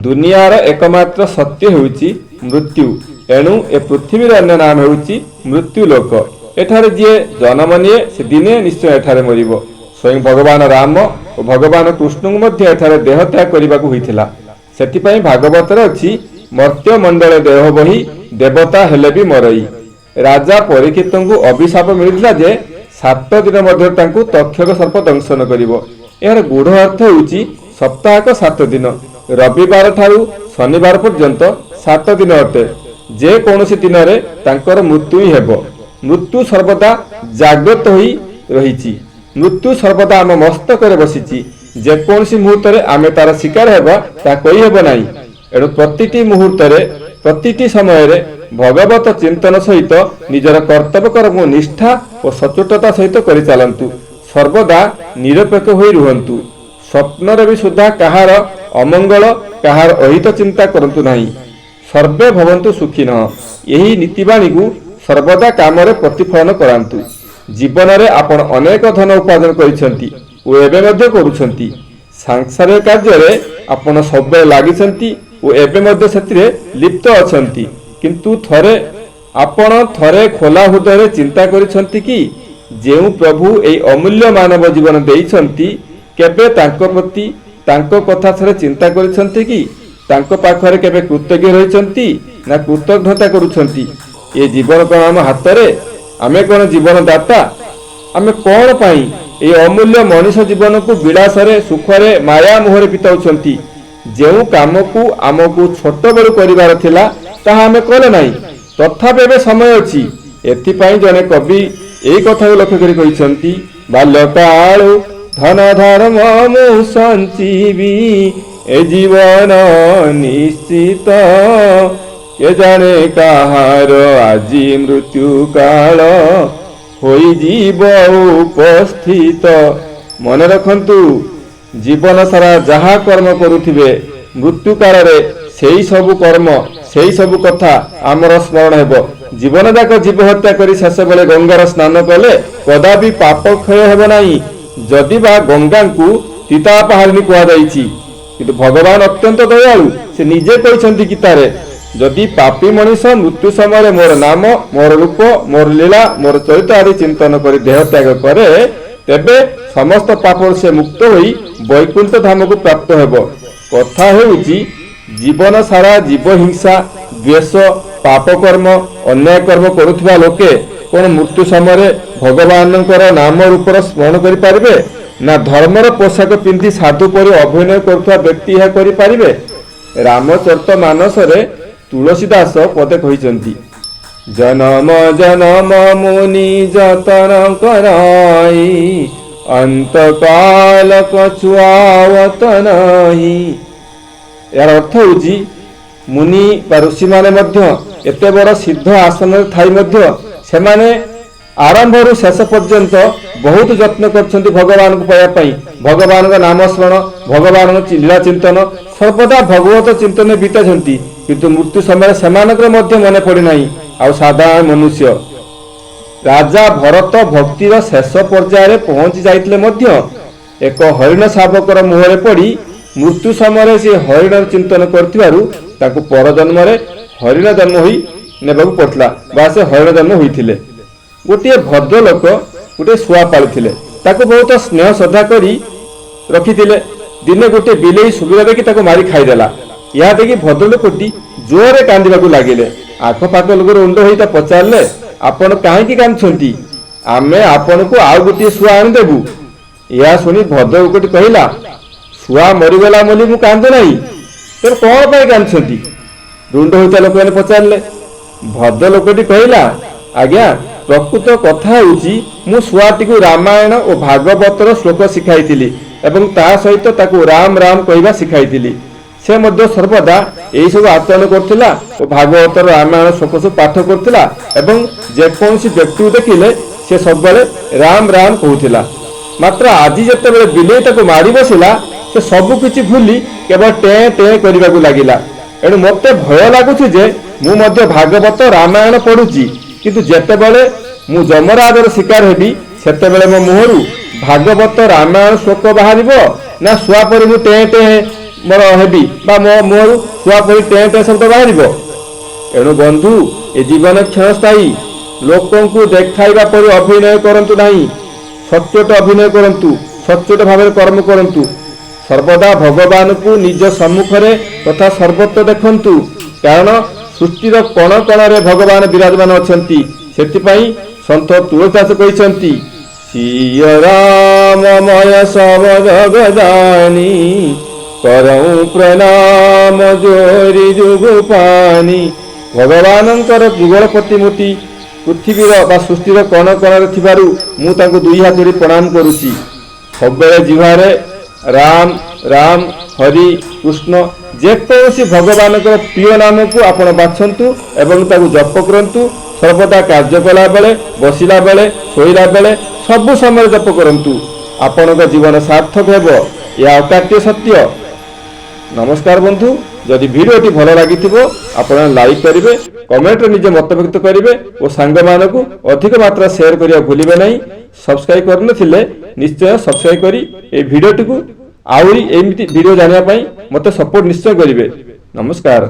ଦୁନିଆର ଏକମାତ୍ର ସତ୍ୟ ହେଉଛି ମୃତ୍ୟୁ। ଏଣୁ ଏ ପୃଥିବୀର ଅନ୍ୟ ନାମ ହେଉଛି ମୃତ୍ୟୁ ଲୋକ। ଏଠାରେ ଯିଏ ଜନ୍ମ ନିଏ, ସେ ଦିନେ ନିଶ୍ଚୟ ଏଠାରେ ମରିବ। ସ୍ୱୟଂ ଭଗବାନ ରାମ ଓ ଭଗବାନ କୃଷ୍ଣଙ୍କୁ ମଧ୍ୟ ଏଠାରେ ଦେହ ତ୍ୟାଗ କରିବାକୁ ହୋଇଥିଲା। ସେଥିପାଇଁ ଭାଗବତରେ ଅଛି, ମର୍ତ୍ତ୍ୟ ମଣ୍ଡଳେ ଦେହ ବହି ଦେବତା ହେଲେ ବି ମରଇ। ରାଜା ପରୀକ୍ଷିତଙ୍କୁ ଅଭିଶାପ ମିଳିଥିଲା ଯେ 7 ଦିନ ମଧ୍ୟରେ ତାଙ୍କୁ ତକ୍ଷକ ସର୍ପ ଦଂଶନ କରିବ। ଏହାର ଗୂଢ଼ ଅର୍ଥ ହେଉଛି ସପ୍ତାହକ 7 ଦିନ, ରବିବାର ଠାରୁ ଶନିବାର ପର୍ଯ୍ୟନ୍ତ 7 ଦିନ ଅଟେ। ଯେ କୌଣସି ଦିନରେ ତାଙ୍କର ମୃତ୍ୟୁ ହିଁ ହେବ। ମୃତ୍ୟୁ ସର୍ବଦା ଜାଗ୍ରତ ହୋଇ ରହିଛି। ମୃତ୍ୟୁ ସର୍ବଦା ଆମ ମସ୍ତକରେ ବସିଛି। ଯେକୌଣସି ମୁହୂର୍ତ୍ତରେ ଆମେ ତାର ଶିକାର ହେବା, ତାହା କହିହେବ ନାହିଁ। ଏଣୁ ପ୍ରତିଟି ମୁହୂର୍ତ୍ତରେ, ପ୍ରତିଟି ସମୟରେ ଭଗବତ ଚିନ୍ତନ ସହିତ ନିଜର କର୍ତ୍ତବ୍ୟ କର୍ମକୁ ନିଷ୍ଠା ଓ ସଚୋଟତା ସହିତ କରିଚାଲନ୍ତୁ। ସର୍ବଦା ନିରପେକ୍ଷ ହୋଇ ରୁହନ୍ତୁ। ସ୍ୱପ୍ନରେ ବି ସୁଦ୍ଧା କାହାର ଅମଙ୍ଗଳ, କାହାର ଅହିତ ଚିନ୍ତା କରନ୍ତୁ ନାହିଁ। ସର୍ବେ ଭବନ୍ତୁ ସୁଖିନଃ, ଏହି ନୀତିବାଣୀକୁ ସର୍ବଦା କାମରେ ପ୍ରତିଫଳନ କରାନ୍ତୁ। ଜୀବନରେ ଆପଣ ଅନେକ ଧନ ଉପାର୍ଜନ କରିଛନ୍ତି ଓ ଏବେ ମଧ୍ୟ କରୁଛନ୍ତି। ସାଂସାରିକ କାର୍ଯ୍ୟରେ ଆପଣ ସବୁବେଳେ ଲାଗିଛନ୍ତି ଓ ଏବେ ମଧ୍ୟ ସେଥିରେ ଲିପ୍ତ ଅଛନ୍ତି। କିନ୍ତୁ ଥରେ ଆପଣ ଥରେ ଖୋଲା ହୃଦୟରେ ଚିନ୍ତା କରିଛନ୍ତି କି, ଯେଉଁ ପ୍ରଭୁ ଏହି ଅମୂଲ୍ୟ ମାନବ ଜୀବନ ଦେଇଛନ୍ତି, କେବେ ତାଙ୍କ ପ୍ରତି, ତାଙ୍କ କଥା ଥରେ ଚିନ୍ତା କରିଛନ୍ତି କି? ତାଙ୍କ ପାଖରେ କେବେ କୃତଜ୍ଞ ରହିଛନ୍ତି ନା କୃତଜ୍ଞତା କରୁଛନ୍ତି? ଏ ଜୀବନ କ'ଣ ଆମ ହାତରେ? ଆମେ କ'ଣ ଜୀବନ ଦାତା? ଆମେ କ'ଣ ପାଇଁ ଏହି ଅମୂଲ୍ୟ ମଣିଷ ଜୀବନକୁ ବିଳାସରେ, ସୁଖରେ, ମାୟା ମୋହରେ ବିତାଉଛନ୍ତି? ଯେଉଁ କାମକୁ ଆମକୁ ଛୋଟବେଳୁ କରିବାର ଥିଲା, ତାହା ଆମେ କଲେ ନାହିଁ। ତଥାପି ଏବେ ସମୟ ଅଛି। ଏଥିପାଇଁ ଜଣେ କବି ଏଇ କଥାକୁ ଲକ୍ଷ୍ୟ କରି କହିଛନ୍ତି, ବାଲ୍ୟକାଳୁ ଧନ ଧର୍ମ ମୁଁ ସଞ୍ଚିବି, ଏ ଜୀବନ ନିଶ୍ଚିତ, କେ ଜାଣେ କାହାର ଆଜି ମୃତ୍ୟୁ କାଳ ହୋଇଯିବ ଉପସ୍ଥିତ। ମନେ ରଖନ୍ତୁ, ଜୀବନ ସାରା ଯାହା କର୍ମ କରୁଥିବେ, ମୃତ୍ୟୁ କାଳରେ ସେଇ ସବୁ କର୍ମ, ସେଇ ସବୁ କଥା ଆମର ସ୍ମରଣ ହେବ। ଜୀବନ ଯାକ ଜୀବ ହତ୍ୟା କରି ଶେଷ ବେଳେ ଗଙ୍ଗାର ସ୍ନାନ କଲେ କଦାପି ପାପ କ୍ଷୟ ହେବ ନାହିଁ। ଯଦି ବା ଗଙ୍ଗାଙ୍କୁ ତିତାପହାରିଣୀ କୁହାଯାଇଛି, କିନ୍ତୁ ଭଗବାନ ଅତ୍ୟନ୍ତ ଦୟାଳୁ। ସେ ନିଜେ କହିଛନ୍ତି ଗୀତାରେ, ଯଦି ପାପୀ ମଣିଷ ମୃତ୍ୟୁ ସମୟରେ ମୋର ନାମ, ମୋର ରୂପ, ମୋର ଲୀଳା, ମୋର ଚରିତ୍ର ଆଦି ଚିନ୍ତନ କରି ଦେହ ତ୍ୟାଗ କରେ, ତେବେ ସମସ୍ତ ପାପରୁ ସେ ମୁକ୍ତ ହୋଇ ବୈକୁଣ୍ଠ ଧାମକୁ ପ୍ରାପ୍ତ ହେବ। କଥା ହେଉଛି, ଜୀବନ ସାରା ଜୀବ ହିଂସା, ଦ୍ୱେଷ, ପାପ କର୍ମ, ଅନ୍ୟାୟ କର୍ମ କରୁଥିବା ଲୋକେ କଣ ମୃତ୍ୟୁ ସମୟରେ ଭଗବାନଙ୍କର ନାମ ରୂପର ସ୍ମରଣ କରିପାରିବେ, ନା ଧର୍ମର ପୋଷାକ ପିନ୍ଧି ସାଧୁ ପରି ଅଭିନୟ କରୁଥିବା ବ୍ୟକ୍ତି ଏହା କରିପାରିବେ? ରାମଚରିତ ମାନସରେ ତୁଳସୀ ଦାସ ପଦେ କହିଛନ୍ତି, ଜନମ ଜନମ ମୁନି ଯତନ କରାଇ, ଅନ୍ତକାଲ କଛୁଆବତ ନାହିଁ। ଏହାର ଅର୍ଥ ହେଉଛି, ମୁନି ବା ଋଷିମାନେ ମଧ୍ୟ ଏତେ ବଡ଼ ସିଦ୍ଧ ଆସନରେ ଥାଇ ମଧ୍ୟ ସେମାନେ ଆରମ୍ଭରୁ ଶେଷ ପର୍ଯ୍ୟନ୍ତ ବହୁତ ଯତ୍ନ କରିଛନ୍ତି ଭଗବାନଙ୍କୁ ପାଇବା ପାଇଁ। ଭଗବାନଙ୍କ ନାମ ସ୍ମରଣ, ଭଗବାନଙ୍କ ଲୀଳା ଚିନ୍ତନ, ସର୍ବଦା ଭଗବତ ଚିନ୍ତନରେ ବିତାଇଛନ୍ତି। କିନ୍ତୁ ମୃତ୍ୟୁ ସମୟରେ ସେମାନଙ୍କର ମଧ୍ୟ ମନେ ପଡ଼ିନାହିଁ। ଆଉ ସାଧାରଣ ମନୁଷ୍ୟ ରାଜା ଭରତ ଭକ୍ତିର ଶେଷ ପର୍ଯ୍ୟାୟରେ ପହଞ୍ଚି ଯାଇଥିଲେ ମଧ୍ୟ ଏକ ହରିଣ ଶାବକର ମୁହଁରେ ପଡ଼ି ମୃତ୍ୟୁ ସମୟରେ ସେ ହରିଣର ଚିନ୍ତନ କରିଥିବାରୁ ତାଙ୍କୁ ପରଜନ୍ମରେ ହରିଣ ଜନ୍ମ ହୋଇ ନେବାକୁ ପଡ଼ିଥିଲା ବା ସେ ହରିଣ ଜନ୍ମ ହୋଇଥିଲେ। ଗୋଟିଏ ଭଦ୍ରଲୋକ ଗୋଟିଏ ଶୁଆ ପାଳିଥିଲେ। ତାକୁ ବହୁତ ସ୍ନେହ ଶ୍ରଦ୍ଧା କରି ରଖିଥିଲେ। ଦିନେ ଗୋଟିଏ ବିଲେଇ ସୁବିଧା ଦେଖି ତାକୁ ମାରି ଖାଇଦେଲା। ଏହା ଦେଖି ଭଦ୍ରଲୋକଟି ଜୋରରେ କାନ୍ଦିବାକୁ ଲାଗିଲେ। ଆଖପାଖ ଲୋକ ରୁଣ୍ଡ ହୋଇ ତା ପଚାରିଲେ, ଆପଣ କାହିଁକି କାନ୍ଦୁଛନ୍ତି? ଆମେ ଆପଣଙ୍କୁ ଆଉ ଗୋଟିଏ ଶୁଆ ଆଣିଦେବୁ। ଏହା ଶୁଣି ଭଦ୍ରଲୋକଟି କହିଲା, ଶୁଆ ମରିଗଲା ବୋଲି ମୁଁ କାନ୍ଦୁ ନାହିଁ। ତେଣୁ କଣ ପାଇଁ କାନ୍ଦୁଛନ୍ତି? ରୁଣ୍ଡ ହୋଇଥିବା ଲୋକମାନେ ପଚାରିଲେ। ଭଦ୍ରଲୋକଟି କହିଲା, ଆଜ୍ଞା, ପ୍ରକୃତ କଥା ହେଉଛି, ମୁଁ ଶୁଆଟିକୁ ରାମାୟଣ ଓ ଭାଗବତର ଶ୍ଲୋକ ଶିଖାଇଥିଲି ଏବଂ ତା ସହିତ ତାକୁ ରାମ ରାମ କହିବା ଶିଖାଇଥିଲି। ସେ ମଧ୍ୟ ସର୍ବଦା ଏହିସବୁ ଆଚରଣ କରୁଥିଲା ଓ ଭାଗବତର ରାମାୟଣ ଶ୍ଲୋକ ସବୁ ପାଠ କରୁଥିଲା ଏବଂ ଯେକୌଣସି ବ୍ୟକ୍ତିକୁ ଦେଖିଲେ ସେ ସବୁବେଳେ ରାମ ରାମ କହୁଥିଲା। ମାତ୍ର ଆଜି ଯେତେବେଳେ ବିଲେଇ ତାକୁ ମାରି ବସିଲା, ସେ ସବୁ କିଛି ଭୁଲି କେବଳ ଟେଁ ଟେଁ କରିବାକୁ ଲାଗିଲା। ଏଣୁ ମୋତେ ଭୟ ଲାଗୁଛି ଯେ ମୁଁ ମଧ୍ୟ ଭାଗବତ ରାମାୟଣ ପଢୁଛି, କିନ୍ତୁ ଯେତେବେଳେ ମୁଁ ଯମରାଜର ଶିକାର ହେବି, ସେତେବେଳେ ମୋ ମୁହଁରୁ ଭାଗବତ ରାମାୟଣ ଶ୍ଲୋକ ବାହାରିବ ନା ଶୁଆ ପରି ମୁଁ ଟେଁ ଟେଁ ମୋର ହେବି ବା ମୋ ମୁହଁରୁ ଶୁଆ ପରି ଟେଁ ଟେଁ ଶବ୍ଦ ବାହାରିବ। ଏଣୁ ବନ୍ଧୁ, ଏ ଜୀବନ କ୍ଷଣସ୍ଥାୟୀ। ଲୋକଙ୍କୁ ଦେଖାଇବା ପରି ଅଭିନୟ କରନ୍ତୁ ନାହିଁ, ସଚ୍ଚୋଟ ଅଭିନୟ କରନ୍ତୁ, ସଚ୍ଚୋଟ ଭାବରେ କର୍ମ କରନ୍ତୁ। ସର୍ବଦା ଭଗବାନଙ୍କୁ ନିଜ ସମ୍ମୁଖରେ ତଥା ସର୍ବତ୍ର ଦେଖନ୍ତୁ, କାରଣ ସୃଷ୍ଟିର କଣ କଣରେ ଭଗବାନ ବିରାଜମାନ ଅଛନ୍ତି। ସେଥିପାଇଁ ସନ୍ଥ ତୁଳସୀଦାସ କହିଛନ୍ତି, ସିୟ ରାମମୟ ସବ ଜଗଦାନୀ, କରଉଁ ପ୍ରଣାମ ଜୋରି ଯୁଗୁ ପାନି। ଭଗବାନଙ୍କର ଯୁଗଳ ପ୍ରତିମୂର୍ତ୍ତି ପୃଥିବୀର ବା ସୃଷ୍ଟିର କଣ କଣରେ ଥିବାରୁ ମୁଁ ତାଙ୍କୁ ଦୁଇ ହାତ ଯୋଡ଼ି ପ୍ରଣାମ କରୁଛି। ସବୁବେଳେ ଜିହ୍ୱାରେ ରାମ ରାମ, ହରି କୃଷ୍ଣ, ଯେକୌଣସି ଭଗବାନଙ୍କର ପ୍ରିୟ ନାମକୁ ଆପଣ ବାଛନ୍ତୁ ଏବଂ ତାକୁ ଜପ କରନ୍ତୁ। ସର୍ବଦା କାର୍ଯ୍ୟ କଲାବେଳେ, ବସିଲା ବେଳେ, ଶୋଇଲା ବେଳେ, ସବୁ ସମୟରେ ଜପ କରନ୍ତୁ। ଆପଣଙ୍କ ଜୀବନ ସାର୍ଥକ ହେବ, ଏହା ଅକାଟ୍ୟ ସତ୍ୟ। ନମସ୍କାର ବନ୍ଧୁ, ଯଦି ଭିଡ଼ିଓଟି ଭଲ ଲାଗିଥିବ ଆପଣ ଲାଇକ୍ କରିବେ, କମେଣ୍ଟରେ ନିଜ ମତବ୍ୟକ୍ତ କରିବେ ଓ ସାଙ୍ଗମାନଙ୍କୁ ଅଧିକ ମାତ୍ରା ସେୟାର କରିବାକୁ ଭୁଲିବେ ନାହିଁ। ସବସ୍କ୍ରାଇବ୍ କରିନଥିଲେ ନିଶ୍ଚୟ ସବସ୍କ୍ରାଇବ୍ କରି ଏହି ଭିଡ଼ିଓଟିକୁ ଆହୁରି ଏମିତି ଭିଡ଼ିଓ ଜାଣିବା ପାଇଁ ମୋତେ ସପୋର୍ଟ ନିଶ୍ଚୟ କରିବେ। ନମସ୍କାର।